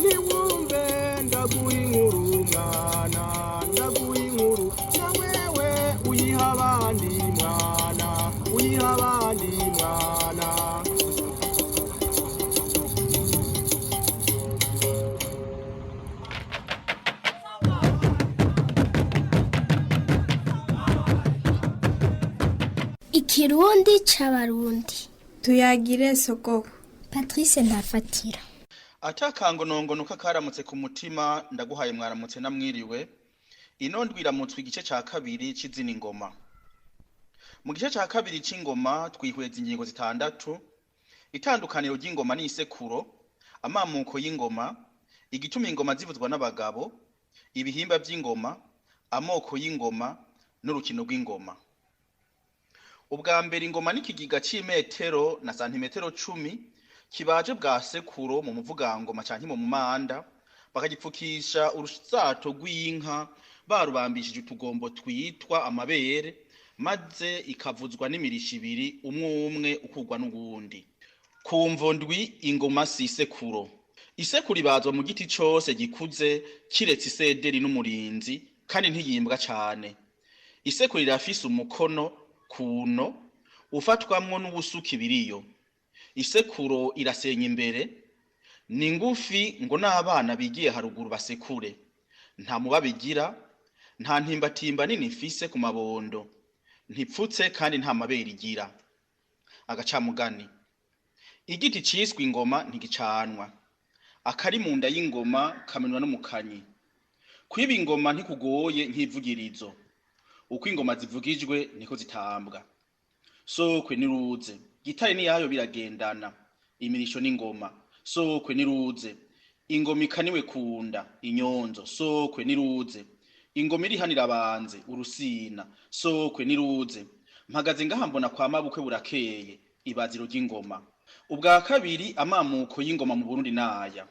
Niwumve ndaguha inkuru mwana, ndaguha inkuru na wewe uyiha abandi mwana, uyiha abandi mwana. Ikirundi c'Abarundi. Tuyagire sogoko. Patrice Ntafatira. Atakangonongono kakaramutse ku mutima, ndaguhaye mwaramutse namwiriwe. Ino ndwiramutswe igice ca kabiri c'izina ingoma. Mu gice ca kabiri c'ingoma twihweza ingingo zitandatu: itandukaniro ry'ingoma n'isekuro, amamuko y'ingoma, igituma ingoma zivuzwa n'abagabo, ibihimba vy'ingoma, amoko y'ingoma n'urukino rw'ingoma. Ubwa mbere, ingoma n'ikigiga c'imetero na santimetero 10 kibaje bwa sekuro mu muvugangoma canke mu mumanda, bakagipfukisha urusato rw'inka barubambishije utugombo twitwa amabere, maze ikavuzwa n'imirisho ibiri, umwe umwe ukurwa n'uwundi. Ku mvo ndwi ingoma si isekuro. Isekuro ibazwa mu giti cose gikuze kiretse isederi n'umurinzi, kandi ntiyimbwa cane. Isekuro irafise umukono kuno ufatwamwo n'uwusuka ibiriyo. Isekuro irasenya imbere, ni ngufi ngo n'abana bigiye haruguru basekure. Nta mubabi igira, nta ntimbatimba nini ifise ku mabondo, ntipfutse kandi nta mabere igira. Agacamugani: igiti ciswe ingoma ntigicanwa. Akari mu nda y'ingoma kamenwa n'umukanyi. Kwiba ingoma ntikugoye nk'ivugirizo. Uko ingoma zivugijwe niko zitambwa. Sokwe niruze, gitare niyayo biragendana, imirisho n'ingoma. Sokwe niruze, ingoma ikaniwe kunda, inyonzo. Sokwe niruze, ingoma irihanira abanze, urusina. Sokwe niruze, mpagaze ngaha mbona kwa mabukwe burakeye, ibaziro ry'ingoma. Ubwa kabiri, amamuko y'ingoma mu Burundi naya: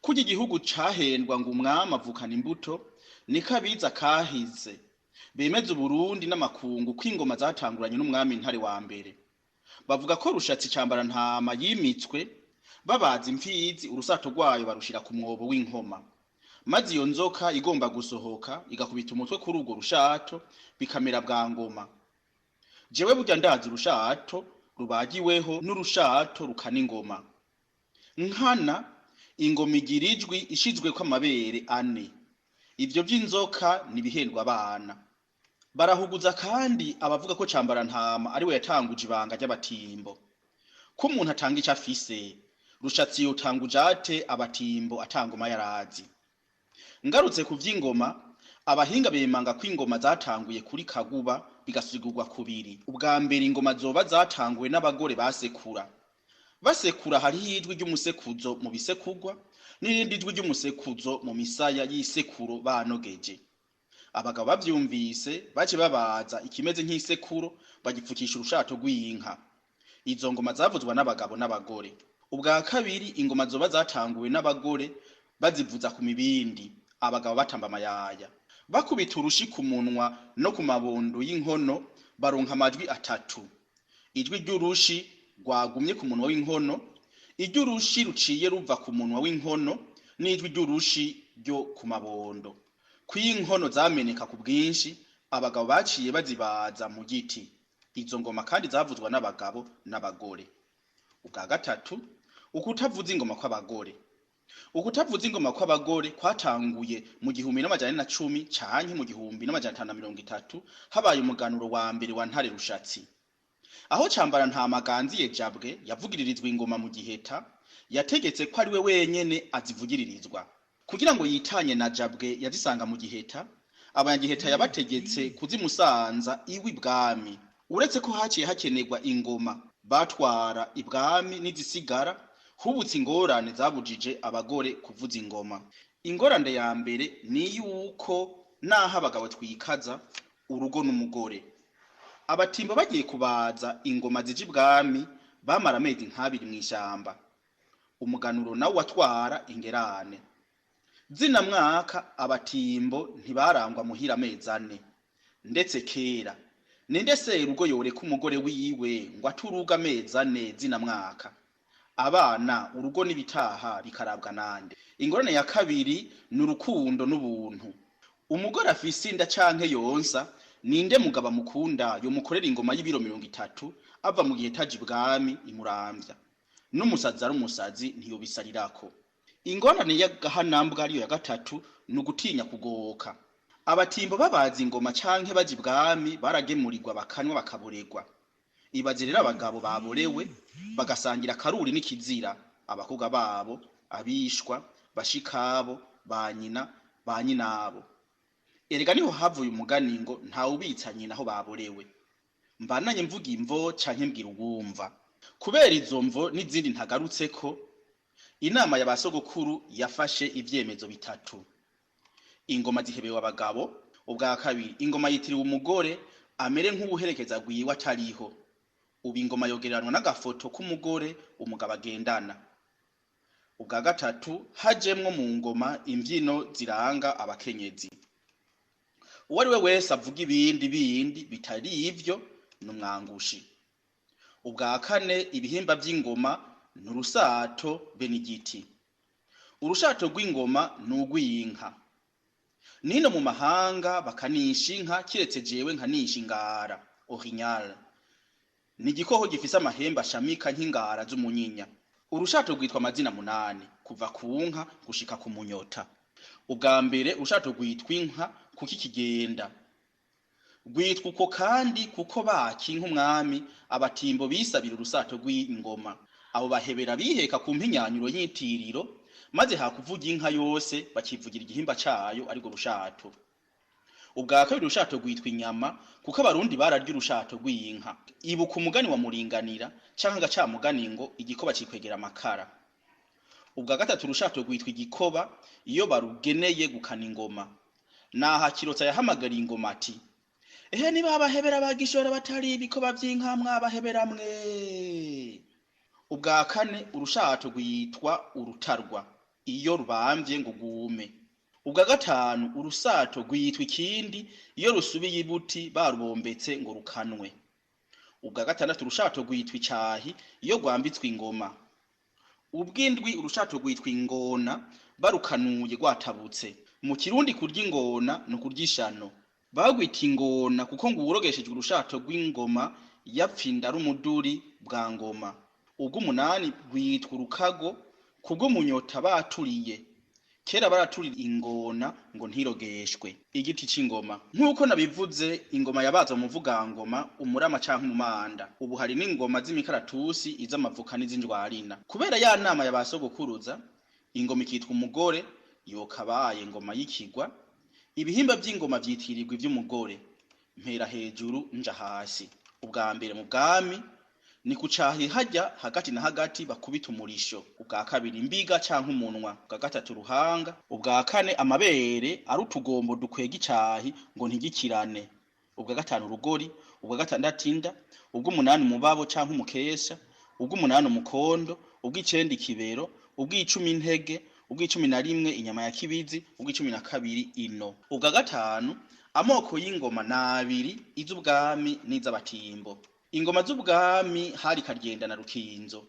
kurya igihugu cahendwa ngo umwami avukana imbuto, niko abiza kahize bemeza Uburundi n'amakungu ko ingoma zatanguranye n'umwami Ntare wa mbere. Bavuga ko Rushatsi Cambarantama yimitswe babaza imfizi, urusato rwayo barushira ku mwobo w'inkoma, maze iyo nzoka igomba gusohoka igakubita umutwe kuri urwo rushato, bikamera bwa ngoma. Jewe burya ndazi urushato rubagiweho n'urushato rukana ingoma. Nkana ingoma igira ijwi ishizweko amabere ane. Ivyo vy'inzoka nibihendwa abana. Barahuguza kandi abavuga ko Cambarantama ariwe yatanguje ibanga ry'abatimbo. Ko umuntu atanga ico afise, Rushatsi yotanguje ate abatimbo atangoma yarazi? Ngarutse ku vy'ingoma, abahinga bemanga ko ingoma zatanguye kuri Kaguba, bigasigurwa kubiri. Ubwa mbere, ingoma zoba zatanguwe n'abagore basekura. Basekura hariho ijwi ry'umusekuzo mu bisekurwa n'irindi jwi ry'umusekuzo mu misaya y'isekuro banogeje. Abagabo bavyumvise bace babaza ikimeze nk'isekuro, bagipfukisha urushato rw'inka. Izo ngoma zavuzwa n'abagabo n'abagore. Ubwa kabiri, ingoma zoba zatanguwe n'abagore bazivuza ku mibindi, abagabo batamba amayaya. Bakubita urushi ku munwa no ku mabondo y'inkono baronka amajwi atatu: ijwi ry'urushi rwagumye ku munwa w'inkono, iry'urushi ruciye ruva ku munwa w'inkono, n'ijwi ry'urushi ryo ku mabondo. Kw'inkono zameneka ku bwinshi, abagabo baciye bazibaza mu giti. Izo ngoma kandi zavuzwa n'abagabo n'abagore. Ubwa gatatu, ukutavuza ingoma kw'abagore. Ukutavuza ingoma kw'abagore kwatanguye mu 1410 canke mu 1530, habaye umuganuro wa mbere wa Ntare Rushatsi. Aho Cambarantama aganziye Jabwe yavugiririzwa ingoma mu Giheta, yategetse ko ari we wenyene azivugiririzwa. Kugira ngo yitanye na Jabwe yazisanga mu Giheta, abanyagiheta yabategetse kuzimusanza iwe ibwami. Uretse ko haciye hakenerwa ingoma batwara ibwami n'izisigara, hubutse ingorane zabujije abagore kuvuza ingoma. Ingorane ya mbere ni yuko naho abagabo twikaza urugo n'umugore, abatimbo bagiye kubaza ingoma zija ibwami bamara amezi nk'abiri mw'ishamba. Umuganuro nawo watwara ingerane. Zina mwaka abatimbo ntibarangwa muhira amezi 4. Ndetse kera ninde serugo yoreka umugore wiwe ngo aturuga amezi 4 zina mwaka? Abana, urugo n'ibitaha bikarabwa nande? Ingorane ya kabiri ni urukundo n'ubuntu. Umugore afise inda canke yonsa, ninde mugabo amukunda yomukorera ingoma y'ibiro 30 ava mu gihe taji ibwami imuramvya? N'umusazi ari umusazi ntiyobisarirako. Ingorane y'agahanambwa ariyo ya gatatu ni ugutinya kugoka. Abatimbo babaza ingoma canke baja ibwami baragemurirwa bakanywa bakaboregwa. Ibaze rero abagabo baborewe bagasangira akaruri n'ikizira, abakobwa babo, abishwa, bashikabo, ba nyina, ba nyinabo. Erega niho havuye umugani ngo ntawubitsa nyina aho baborewe. Mbananye mvuga imvo canke mbwira uwumva. Kubera izo mvo n'izindi ntagarutseko, inama ya basogokuru yafashe ivyemezo bitatu. Ingoma zihebewe abagabo. Ubwa kabiri, ingoma yitiriwe umugore amere nk'uwuherekeza gwiwe atariho. Ubu ingoma yogereranwa n'agafoto k'umugore umugabo agendana. Ubwa gatatu, hajemwo mu ngoma imvyino ziranga abakenyezi. Uwo ari we wese avuga ibindi bindi bitari ivyo ni umwangushi. Ubwa kane, ibihimba vy'ingoma ni urusato be n'igiti. Urushato rw'ingoma ni urw'inka. Nino mu mahanga bakanisha inka, kiretse jewe nkanisha ingara orignal. Ni igikoko gifise amahembe ashamika nk'ingara z'umunyinya. Urushato rwitwa amazina 8 kuva ku nka gushika ku munyota. Ubwa mbere, urushato rwitwa inka kuko ikigenda. Rwitwa uko kandi kuko bakinka umwami abatimbo bisabira urusato rw'ingoma. Abo bahebera biheka ku mpinyanyuro y'inyitiriro, maze hakuvuga inka yose bakivugira igihimba cayo ariko rushato. Ubwa kabiri, urushato rwitwa inyama kuko abarundi bararya urushato rw'inka. Ibuka umugani wa Muringanira canke agacamugani ngo igikoba cikwegera amakara. Ubwa gatatu, urushato rwitwa igikoba iyo barugeneye gukana ingoma. Naha Kirotsa yahamagariye ingoma ati: "Ehe niba abahebera bagishora batari ibikoba vy'inka mwabahebera mwe." Ubwa kane, urushato rwitwa urutarwa iyo rubamvye ngo gume. Ubwa gatanu, urusato rwitwa ikindi iyo rusubiye ibuti barubombetse ngo rukanwe. Ubwa gatandatu, urushato rwitwa icahi iyo rwambitswe ingoma. Ubw'indwi, urushato rwitwa ingona barukanuye rwatabutse. Mu Kirundi kurya ingona ni ukurya ishano. Bagwita ingona kuko ngo uwurogeshejwe urushato rw'ingoma yapfinda ari umuduri bwa ngoma. Ubw'umunani, rwitwa urukago kubw'umunyota baturiye. Kera baraturira ingona ngo ntirogeshwe. Igiti c'ingoma, nk'uko nabivuze, ingoma yabaza mu muvugangoma, umurama canke umumanda. Ubu hari n'ingoma z'imikaratusi, iz'amavuka n'iz'injwarina. Kubera ya nama ya basogokuruza, ingoma ikitwa umugore, yokabaye ingoma y'ikigwa. Ibihimba vy'ingoma vyitirirwa ivy'umugore. Mpera hejuru nja hasi. Ubwa mbere, mu bwami ni kucahi hajya hagati na hagati bakubita umurisho. Ubwa kabiri, imbiga canke umunwa. Ubwa gatatu, uruhanga. Ubwa kane, amabere ari utugombo dukwega icahi ngo ntigikirane. Ubwa gatanu, urugori. Ubwa gatandatu, inda. Ubw'umunani, umubabo canke umukesha. Ubw'umunani, umukondo. Ubw'icenda, ikibero. Ubw'icumi, intege. Ubw'11, inyama ya kibizi. Ubw'12, ino. Ubwa gatanu, amoko y'ingoma n'abiri: iz'ubwami n'iz'abatimbo. Ingoma z'ubwami hari Karyenda na Rukinzo.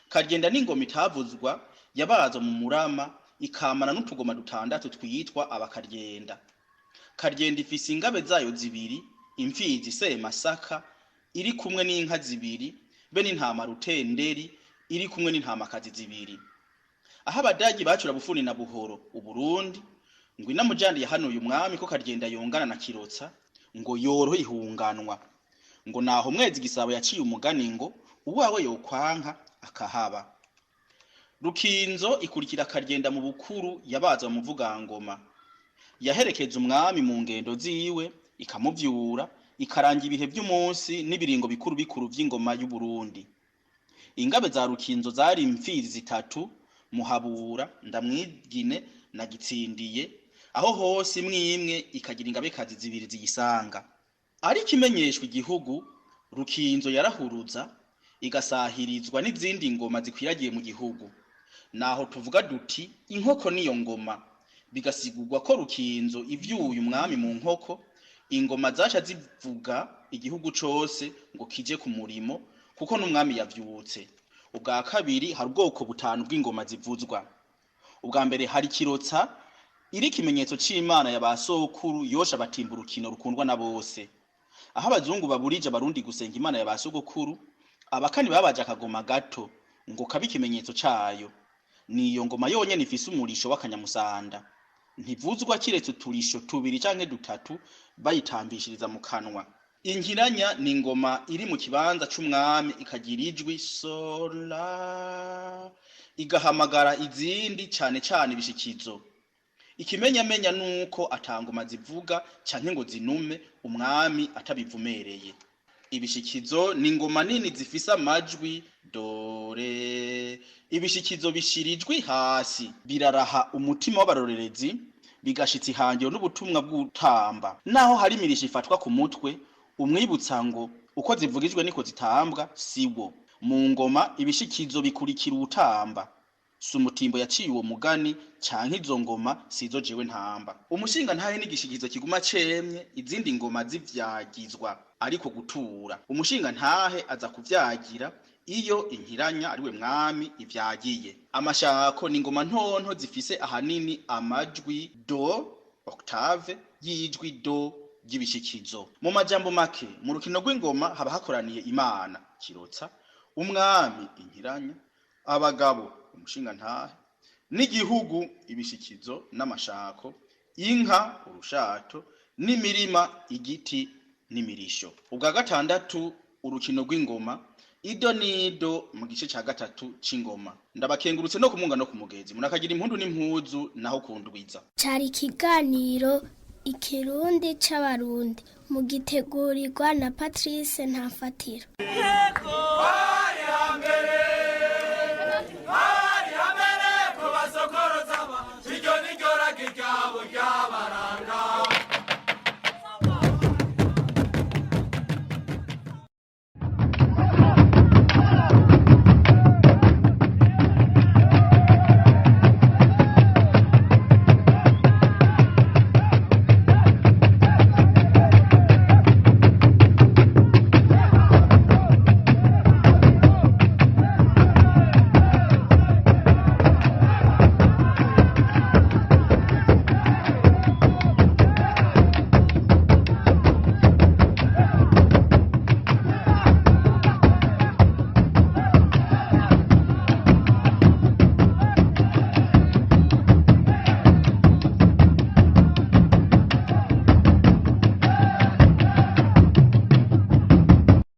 Karyenda n'ingoma itavuzwa yabaza mu murama, ikamana n'utugoma dutandatu twitwa abakaryenda. Karyenda ifise ingabe zayo zibiri, imfizi Semasaka iri kumwe n'inka zibiri, be n'intama Rutenderi iri kumwe n'intamakazi zibiri. Aho abadagi bacura bufuni na buhoro Uburundi, ngo inamujandi yahanuye umwami ko Karyenda yongana na Kirotsa ngo yorohe ihunganwa. Ngo naho Mwezi Gisabo yaciye umugani ngo uwawe yokwanka akahaba. Rukinzo ikurikira Karyenda mu bukuru, yabaza mu muvugangoma. Yaherekeza umwami mu ngendo ziwe, ikamuvyura, ikaranga ibihe vy'umunsi n'ibiringo bikuru bikuru vy'ingoma y'u Burundi. Ingabe za Rukinzo zari imfizi zitatu: Muhabura, Ndamwigine na Gitsindiye. Aho hose imwe imwe ikagira ingabekazi zibiri ziyisanga. Ariko imenyeshwa igihugu, Rukinzo yarahuruza igasahirizwa n'izindi ngoma zikwiragiye mu gihugu. Naho tuvuga duti inkoko niyo ngoma, bigasigurwa ko Rukinzo ivyuye umwami mu nkoko, ingoma zaca zivuga igihugu cose ngo kije ku murimo kuko n'umwami yavyutse. Ubwa kabiri, hari ubwoko butanu bw'ingoma zivuzwa. Ubwa mbere, hari kirotsa iri ikimenyetso c'Imana ya ba sokuru yosha batimba urukino rukundwa na bose. Aho abazungu baburije abarundi gusenga Imana ya ba sogokuru, abakani babaje akagoma gato ngo kabe ikimenyetso cayo. Niyo ngoma yonyene ifise umurisho w'akanyamusanda. Ntivuzwa kiretse uturisho tubiri canke dutatu bayitambishiriza mu kanwa. Inkiranya ni ingoma iri mu kibanza c'umwami, ikagira ijwi sola, igahamagara izindi, cane cane ibishikizo. Ikimenyamenya nuko atangoma zivuga canke ngo zinume umwami atabivumereye. Ibishikizo ni ingoma nini zifise amajwi dore. Ibishikizo bishira ijwi hasi, biraraha umutima w'abarorerezi, bigashitsa ihangiro n'ubutumwa bw'utamba. Naho hari imirisho ifatwa ku mutwe umwibutsa ngo uko zivugijwe niko zitambwa, siwo. Mu ngoma ibishikizo bikurikira uwutamba. Si umutimbo yaciye uwo mugani canke izo ngoma sizo jewe ntamba. Umushinga ntahe n'igishikizo kiguma cemye izindi ngoma zivyagizwa ariko gutura. Umushinga ntahe aza kuvyagira iyo inkiranya ariwe mwami ivyagiye. Amashako ni ingoma ntonto zifise ahanini amajwi do octave y'ijwi do ry'ibishikizo. Mu majambo make, mu rukino rw'ingoma haba hakoraniye Imana kirotsa, umwami inkiranya, abagabo umushinga ntahe, n'igihugu ibishikizo n'amashako, inka urushato, n'imirima igiti n'imirisho. Ubwa gatandatu, urukino rw'ingoma ido nido mu gice ca gatatu c'ingoma. Ndabakengurutse no kumunga no kumugezi, murakagira impundu n'impuzu naho kundwiza. Cari ikiganiro Ikirundi c'Abarundi, mugitegurirwa na Patrice Ntafatira. Yego.